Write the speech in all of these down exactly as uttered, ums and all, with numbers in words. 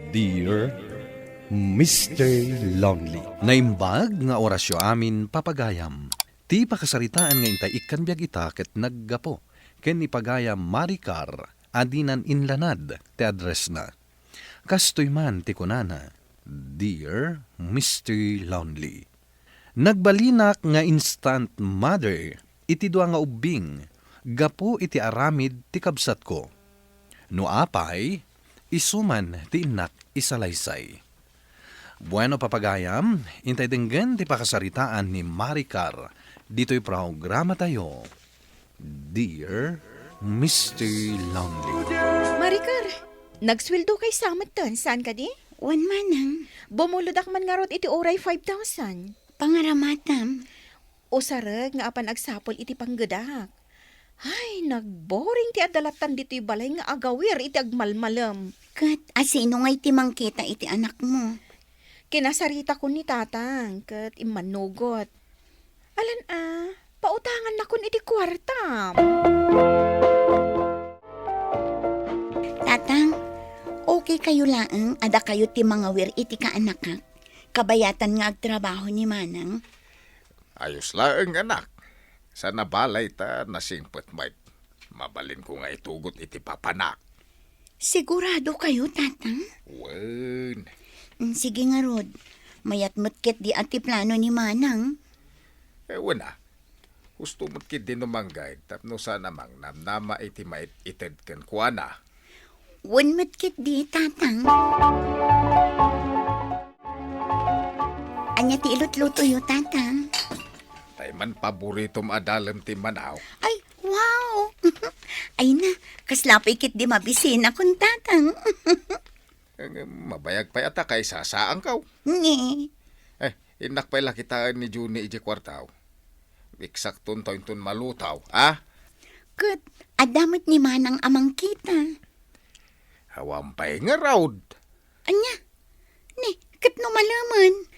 Dear Mister Lonely. Naimbag nga orasyo amin, papagayam. Ti pakasaritaan nga intay ikkan biag ita ket naggapu ken ni pagayam Maricar a dinan inlanad ti addressna. Kastoy man ti kunana, "Dear Mister Lonely." Nagbalinak nga instant mother iti dua nga ubbing gapu iti aramid ti kabsatko. No apay, isu man ti innak isalaysay. Bueno, papagayam, intay denggen ti pakasaritaan ni Maricar ditoy programatayo, Dear Mister Lonely. Maricar, nagsweldo kay sa metten, saan kadi? Wen, manang. Bumulodak man ngarud iti uray five thousand. Pangaramatam. Usarek nga apan agsapul iti panggedak. Ay, nagboring ti adda lattan ditoy balay nga agawir iti agmalmalem. Ket asino ngay ti mangkita iti anakmo? Kinasaritakon ni tatang ket immannugot. Alan a, pautangannakon iti kuartam. Tatang, okay kayo laeng a dakayo ti mangawir iti kaanakak, kabayatan nga agtrabaho ni manang? Ayos laeng, anak. Sana balay ta nasingpet met. Mabalinko nga itugot iti papanak. Sigurado kayo, tatang? Wen. Mm, sige ngarud. Mayat met ketdi a ti plano ni manang. Eh, wen a. Husto met ketdi no manggayeg tapno saan a mangnamnama iti mait-ited kenkuana. Wen met ketdi, tatang. Ania ti ilutlutoyo, tatang? Tay man paboritom a dalem ti manaw. Ay, wow! Ay na, kasla pay ketdi mabisinakon, tatang. Eh, mabayag pay a ta kaisasaankaw. Nge. Eh, innak pay la kitaen ni Junie idiay kuartaw. Eksakton tayo inton malutaw, a? Ket adda met ni manang a mangkita. Awan pay ngarud. Ania? Ni, ket no malemen?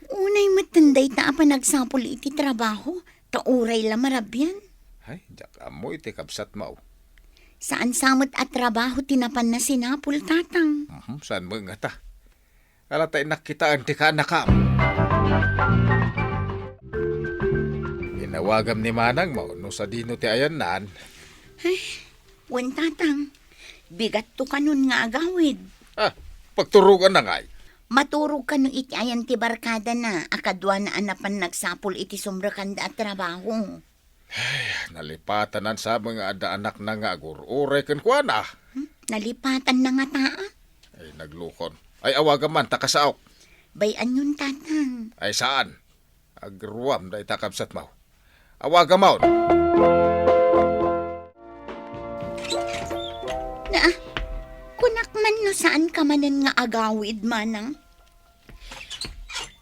Unay metten dayta a panagsapul iti trabaho, ta uray la marabian. Ay, diak ammo iti kabsatmo. Saan sa met a trabaho ti napanna sinapul, tatang? Mhm, saan met ngata? Ala ta innak kitaen ti kaanakam. Inawagam ni manangmo no sadino ti ayannan. Ay, wen, tatang. Bigatto kanon nga agawid. Ah, pagturogan na ngay. Maturog kano iti ayan ti barkadana a kaduana a napan nagsapul iti sumrekanda a trabaho. Ay, nalipatan sa nga adda anakna nga agur-uray kenkuana. Hmm? Nalipatanna ngata, a? Ay, naglukon. Ay, awagam man, ta kasaok. Bay-anyon, tatang. Ay, saan? Agruam dayta kabsatmo. Awagam man. Na, kunak man no saan ka manen nga agawid, manang?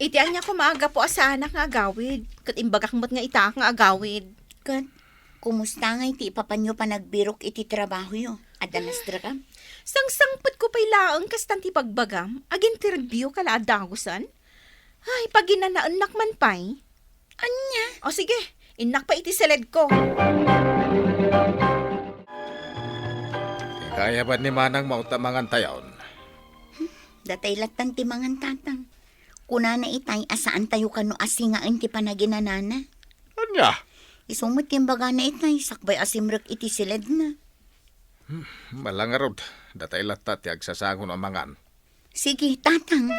Iti ania koma a gapu a saanak nga agawid, ket imbagak met nga itaak nga agawid. Ket, kumusta ngay ti ipapanyo panagbirok iti trabahoyo? Adda nasdrakam? Sangsangpetko pay laeng kastan ti pagbagam, aginterbiuka la a dagusen? Ay, paginanaennak man pay. Ania? O sige, innak pay iti siledko. Kayat ni manang mauta mangantayon. Datay lattan ti mangan, tatang. Kunana itay a saantayo kano a singaen ti panaginanana. Ania? Isu met ti imbagana itay, sakbay a simrek iti siledna. Hmm, malangarud, datay latta ti agsasangon a mangan. Sige, tatang.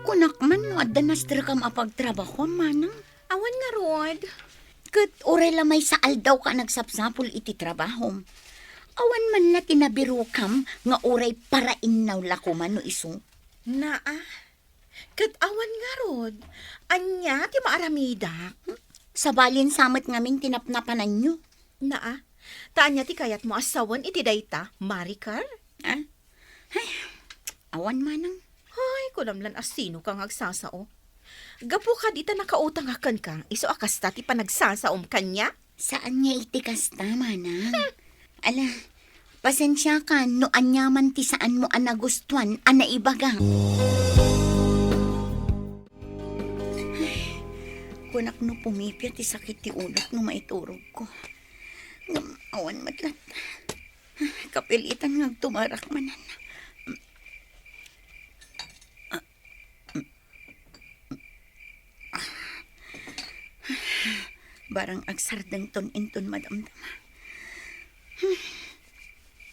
Kunak man no adda nasdrakam a pagtrabahuam, manang. Awan ngarud. Ket uray la maysa aldaw ka nagsapsapul iti trabahom. Awan man la ti nabirokam nga uray parainnaw la koma no isu. Naa. Ket awan ngarud. Ania ti maaramidak? Hmm? Sabalin sa met ngamin ti napnapananyo. Naa. Ta ania ti kayatmo a sawen iti dayta, Maricar? Ah? Ay, awan manang. Ay, kunam lan a sino ka nga agsasao. Gapu kadi ta nakautangak kenka, isu a kasta ti panagsasaom kaniak? Saan nga iti kasta, manang. Hmm. Ala, pasensiakan no aniaman ti saanmo a nagustuan a naibaga. Ay, kunak no pumipia ti sakit ti ulok no maiturogko. Ngem awan met latta. Kapilitan nga agtumarak manen. Barang agsardengton inton madamdama.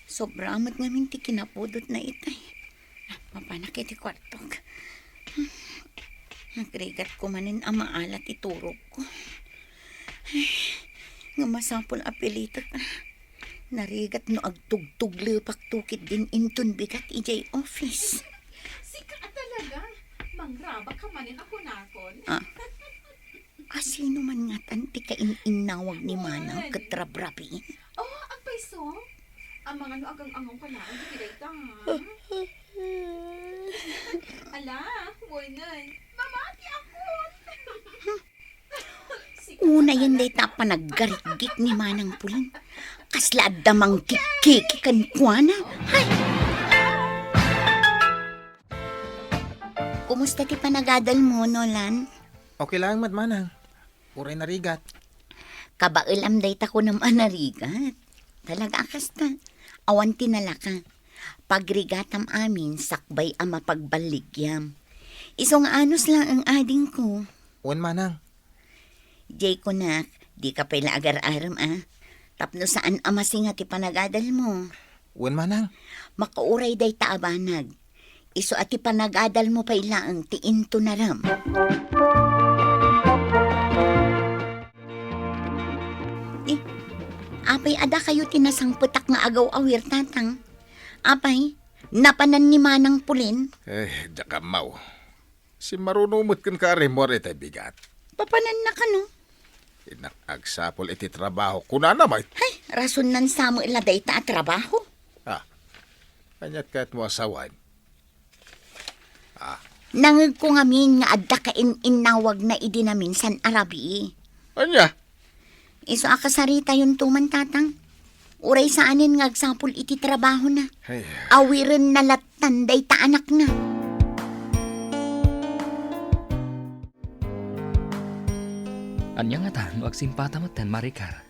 Sobra met ngamin ti kinapudotna itay. Mapanak iti kuartok. Nagrigat ko manen a maalat ti turogko. Nga masapul a pilitek. Narigat no agtugtuglipakto ketdin inton bigat idiay office. Sika a talaga. Mangrabak ka manen a kunakon. Ah. Asino man ngatan ti kain-innawag ni Manang ket rabrabiin? Oh, agpayso? Amangan no agang-angaw ka laeng iti dayta, ha? Ala, wenno, mamati ako. Unayen dayta a panaggarikgik ni Manang Pulin. Kasla adda mangkikkiki kenkuana. Hay! Kumusta ti panagadal mo, Nolan? Okay laeng met, Manang. Uray narigat. Kabaelam dayta kunam a narigat. Talaga a kasta. Awan ti nalaka. Pagrigatam amin sakbay a mapagballigiam. Isu nga anus laeng adingko. Wen, Manang. Jay kunak, dika pay la agar-arem a. Tapno saan a masinga ti panagadal mo. Wen, Manang. Makauray dayta a banag. Isu a ti panagadal mo pay laeng ti intunarem. Eh, apay a dakayo ti nasangpetak nga agaw-awir, Tatang? Apay, napanan ni Manang Pulin? Eh, diak ammo. Simmaruno met kenka a rimmuar itay bigat. Papananna kano? Innak agsapul iti trabaho, kunana met. Hay, rason nan sa met la dayta a trabaho. Ah, aniat kayatmo a sawen? Ah. Nangegko ngamin nga adda kain-innawagna idi naminsan a rabii. Ania? Isu a kasaritayonto man, Tatang. Uray saanen nga agsapul iti trabahona. Ay. Awirenna lattan dayta anakna. Ania ngata no agsimpata metten, Maricar?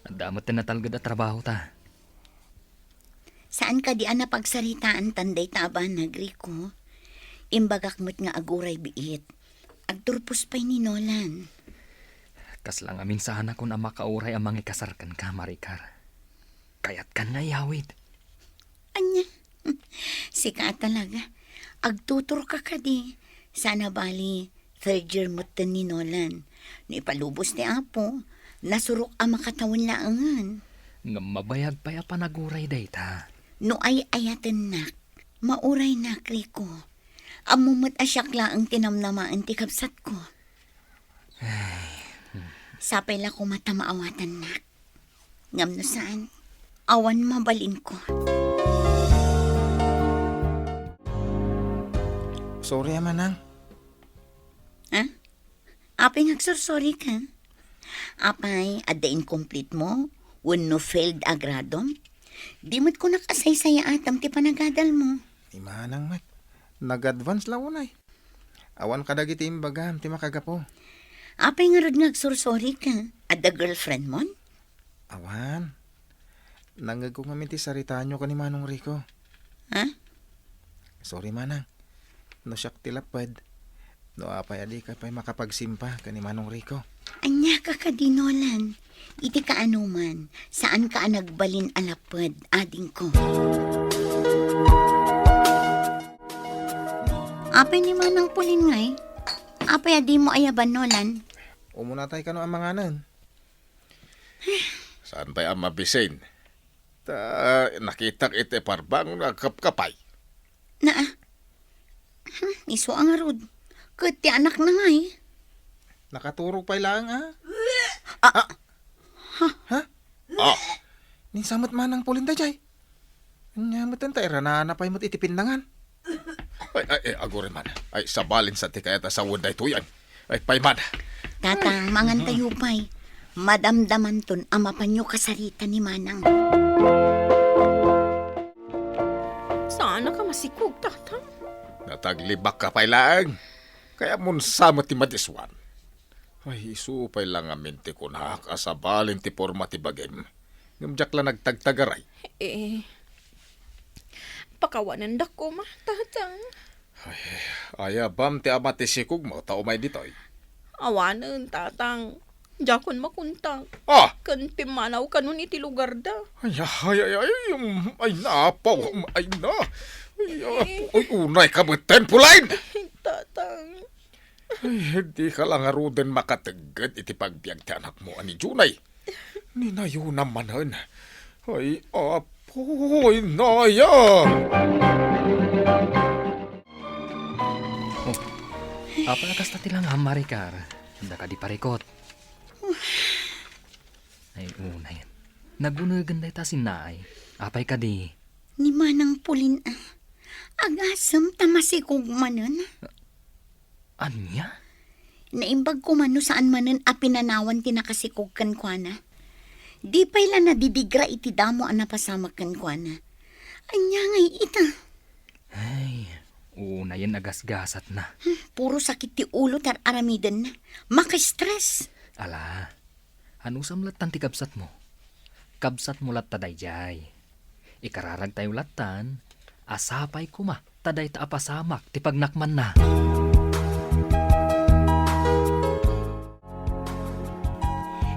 Adda metten natalged a trabahota. Saan kadi a napagsaritaantan dayta a banag, Rico? Imbagak met nga aguray biit. Agturpos pay ni Nolan. Kasla ngamin saanakon a makauray a mangikasar kenka, Maricar. Kayatkan nga iyawid. Ania? Sika a talaga. Agtuturka kadi. Sana bali, third year metten ni Nolan. No ipalubos ti Apo, nasurok a makatawen laengen. Ngem mabayag pay a panaguray dayta. No ay-ayatennak, mauraynak, Rico. Ammom met a siak laeng ti namnamaen ti kabsatko. Ay, hmm. Sapay la koma ta maawatannak. Ngem no saan, awan mabalinko. Sorry a, Manang. Ha? Apay nga agsorsorry ka? Apay, adda incomplete mo? Wenno failed a gradom? Di met kunak a saysayaatam ti panagadal mo. Ni Manang met. Nag-advance la unay. Awan kadagiti imbagam ti makagapu. Apay ngarud nga agsorsorry ka? Adda girlfriend mon? Awan. Nangegko ngamin ti saritaanyo ken ni Manong Rico. Ha? Sorry, Manang. No siak ti lapped, no apay a dika pay makapagsimpa ken ni Manong Rico. Ania ka kadi, Nolan? Iti kaanoman, saanka a nagbalin a lapped, adingko. Apay ni Manang Pulin ngay? Apay a dimo ayaban, Nolan? Umunatay kano a manganen. Saan pay a mabisin? Ta nakitak iti parbang nga agkapkapay. Naa. Hmm, isu a ngarud. Ket ti anakna ngay? Nakaturog pay laeng, a. Ah. Ah. Ha? Ah. Ni sa met Manang Pulin daydiay. Ania met ta iranana pay met iti pinnangan. Ay, ay, ay, aguray man. Ay, sabalin sa ti kayat a sawen daytoy, ay. Ay, pay man. Tatang, mangan tayo pay. Madamdamanton a mapanyo kasarita ni Manang. Saan ka masikog, Tatang? Nataglibak ka pay laeng. Kayat mon sa met ti madiswan. Ay, isu pay la ngamin ti kunak a sabalin ti porma ti bagim. Ngem diak la nagtagtagaray. Eh, pakawanendak koma, Tatang. Ay, aya bam ti ama ti sikogmo ta umay ditoy? Awanen, Tatang. Diakon makontak. Ah! Ken pimmanaw kanon iti lugarda. Ay, ay, ay, ay, um, ay, napaw, um, ay, na. Ay, ah, Eh. Ay, unay ka metten, Pauline! Tatang. Ay, di ka la ngaruden makategged iti pagbiag ti anakmo a ni Junay. Ni Nayona manen. Ay, apoy, Naya! Oh, apay a kasta ti langam, Maricar? Adda kadi parikut? Ay, unay. Nagunegen dayta sinnaay. Apay kadi? Ni Manang Pauline a. Agasem ta masikog manen. Ania? Naimbag koma no saan manen a pinanawan ti nakasikog kenkuana. Di pay la nadidigra iti damo a napasamak kenkuana. Ania ngay ita? Ay, unayen a gasgasatna. Hmm, puro sakit ti ulo ti ar-aramidenna. Maka-stress. Ala, anusam lattan ti kabsatmo? Kabsatmo latta daydiay. Ikararagtayo lattan a sapay koma ta dayta a pasamak ti pagnakmanna.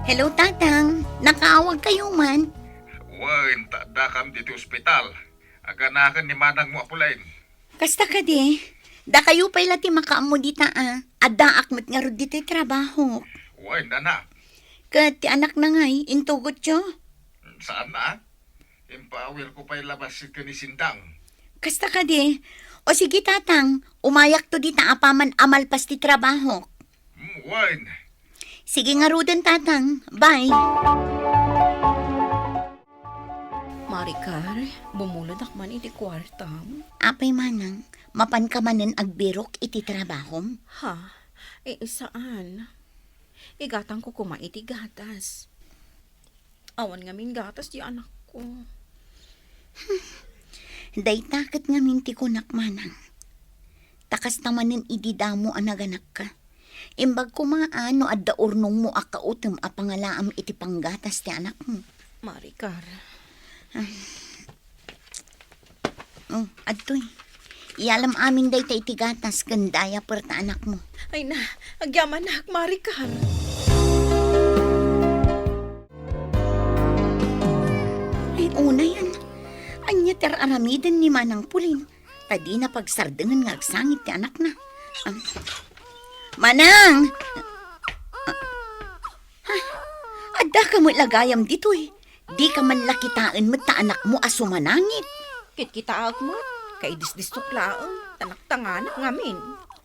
Hello, Tatang. Nakaawagkayo man? Wen, ta addakam ditoy ospital. Aganaken ni manangmo a Pauline. Kasta kadi, dakayo pay la ti makaammo dita a. Addaak met ngarud ditoy trabaho. Wen, nana. Ket ti anakna ngay, intugotyo? Saan na? Impaawirko pay la bassit ken ni Sindang. Kasta kadi. O sige, Tatang, umayakto dita apaman a malpas ti trabahok. Hmm, wen. Sige ngaruden, Tatang. Bye. Maricar, bumulodak man iti kuartam. Apay manang, mapanka manen agbirok iti trabahom? Ha? Eh, saan. Igatangko koma iti gatas. Awan ngamin gatas ti anakko. Dayta ket ngamin ti kunak manang. Ta kasta manen idi damo a naganakka. Imbag koma a no adda urnongmo a kautem a pangalaam iti panggatas ti anakmo. Maricar. Ah. Oh, adtoy. Iyalam amin dayta iti gatas ken diaper ta anakmo. Ay na, agyamanak, Maricar. Ay, unayan. Ania ti ar-aramiden ni Manang Pauline? Ta dina pagsardengen nga agsangit ti anakna. Ah. Manang! Ah. Ha? Addaka met la gayam ditoy. Dika man la kitaen met ta anakmo a sumanangit. Kitkitaek met, kaidisdissok laeng, ta naktanganak ngamin.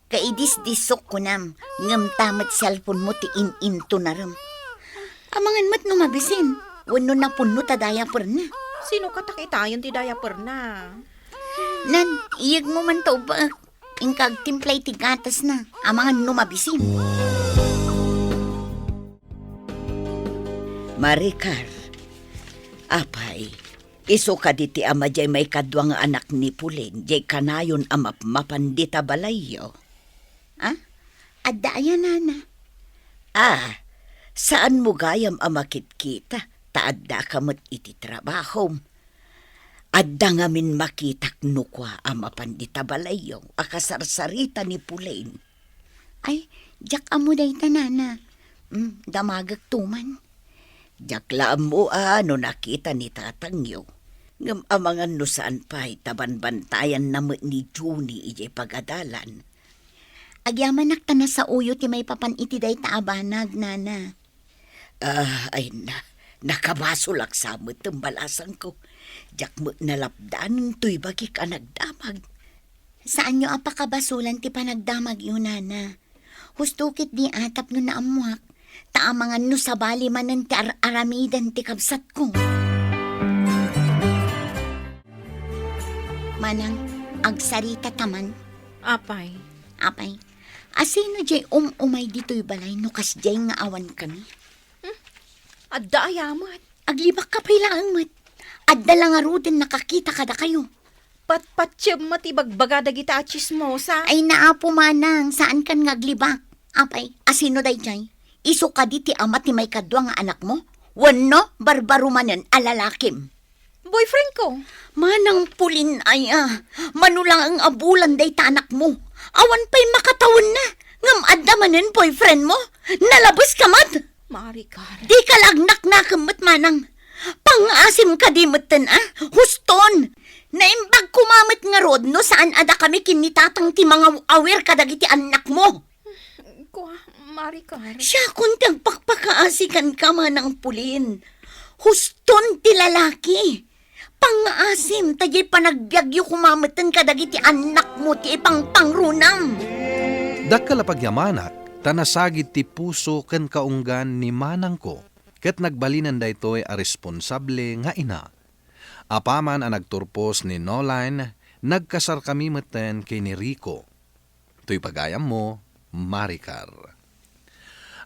Kaidisdissok kunam, ngem ta met cellphone mo ti in-intonarem. Amangan met no mabisin, wenno napunno ta diaperna. Sino kata kitaen ti diaperna? Nan, iyegmo man ta ubbaek. Inka agtimpla iti gatasna, amangan no mabisin. Maricar, apay, isu kadi ti ama jay maikadua nga anak ni Pauline, jay kanayon a mapmapan dita balayyo? Ah? Adda aya, nana? Ah, saanmo gayam a makitkita, ta addaka met iti trabahom. Adda ngamin makitak no kua a mapan dita balayyo a kasarsarita ni Pauline. Ay, diak ammo dayta, nana. Mm, damagekto man. Diak la ammo a no nakita ni tatangyo. Ngem amangan no saan pay ta banbantayanna met ni Junie idiay pagadalan. Agyamanak ta nasaoyo ti maipapan iti dayta a banag, nana. Ah, ay na, nakabasolak sa met ti balasangko. Diak met nalapdan toy bagik a nagdamag. Saanyo a pakabasolan ti panagdamagyo, nana. Husto ketdi a tapno naammoak, ta amangan no sabali manen ti ar-aramiden ti kabsatko. Manang, agsarita ta man. Apay? Apay, asino jay um-umay ditoy balay no kasdiay nga awankami? Hmm? Adda aya met? Aglibakka pay laeng met. Adda la ngaruden nakakita kadakayo. Patpatiem met ibagbaga dagita a tsismosa. Ay, naapo manang, saankan nga aglibak. Apay, asino daydiay? Isu kadi ti ama ti maikadua nga anakmo? wenno barbaro manen a lalakim? Boyfriend ko. Manang Pulin aya, mano laeng a bulan dayta anakmo. Awan pay makatawenna, ngem adda manen boyfriend mo? Nalabes ka met? Maricar. Dika la agnaknakem met, manang. Pangngaasim kadi metten a, huston. Naimbag koma met ngarud no saan a dakami ken ni tatang ti mangaw-awir kadagiti annakmo. Kua, Maricar. Siakon ti agpakpakaasi kenka, Manang Pulin. Huston ti lalaki. Pangngaasim, ta diay panagbiagyo koma metten kadagiti annakmo ti ipangpangrunam. Dakkel a pagyamanak, ta nasagid ti puso ken kaunggan ni manangko, ket nagbalinen daytoy a responsable nga ina. Apaman a nagturpos ni Nolan, nagkasarkami metten ken ni Rico. Toy pagayammo, Maricar.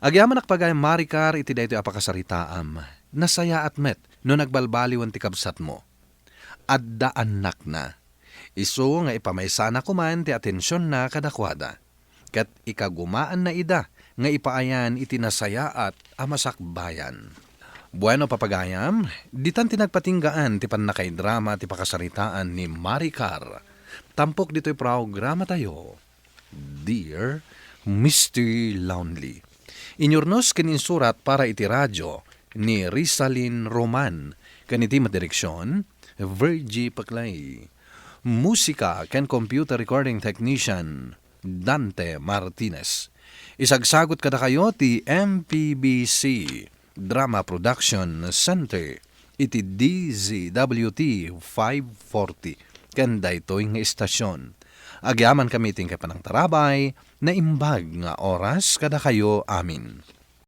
Agyamanak pagayam, Maricar, iti daytoy a pakasaritaam. Nasayaat met no nagbalbaliwen ti kabsatmo. Adda annakna. Isu nga ipamaysana koman ti atensionna kadakuada. Ket ikagumaanna ida nga ipaayan iti nasayaat a masakbayan. Bueno, papagayam, ditan ti nagpatinggaan ti pannakaidrama ti pakasaritaan ni Maricar. Tampok ditoy programatayo, Dear Mister Lonely. Inyurnos ken insurat para iti radio ni Rizalin Roman, ken iti madireksion, Virgie Paclay. Musika ken computer recording technician, Dante Martinez. Isagsagut kadakayo ti M P B C Drama Production Center iti D Z W T five forty ken daytoy nga istasyon. Agyamankami iti inkay panangtarabay, naimbag nga oras kadakayo amin.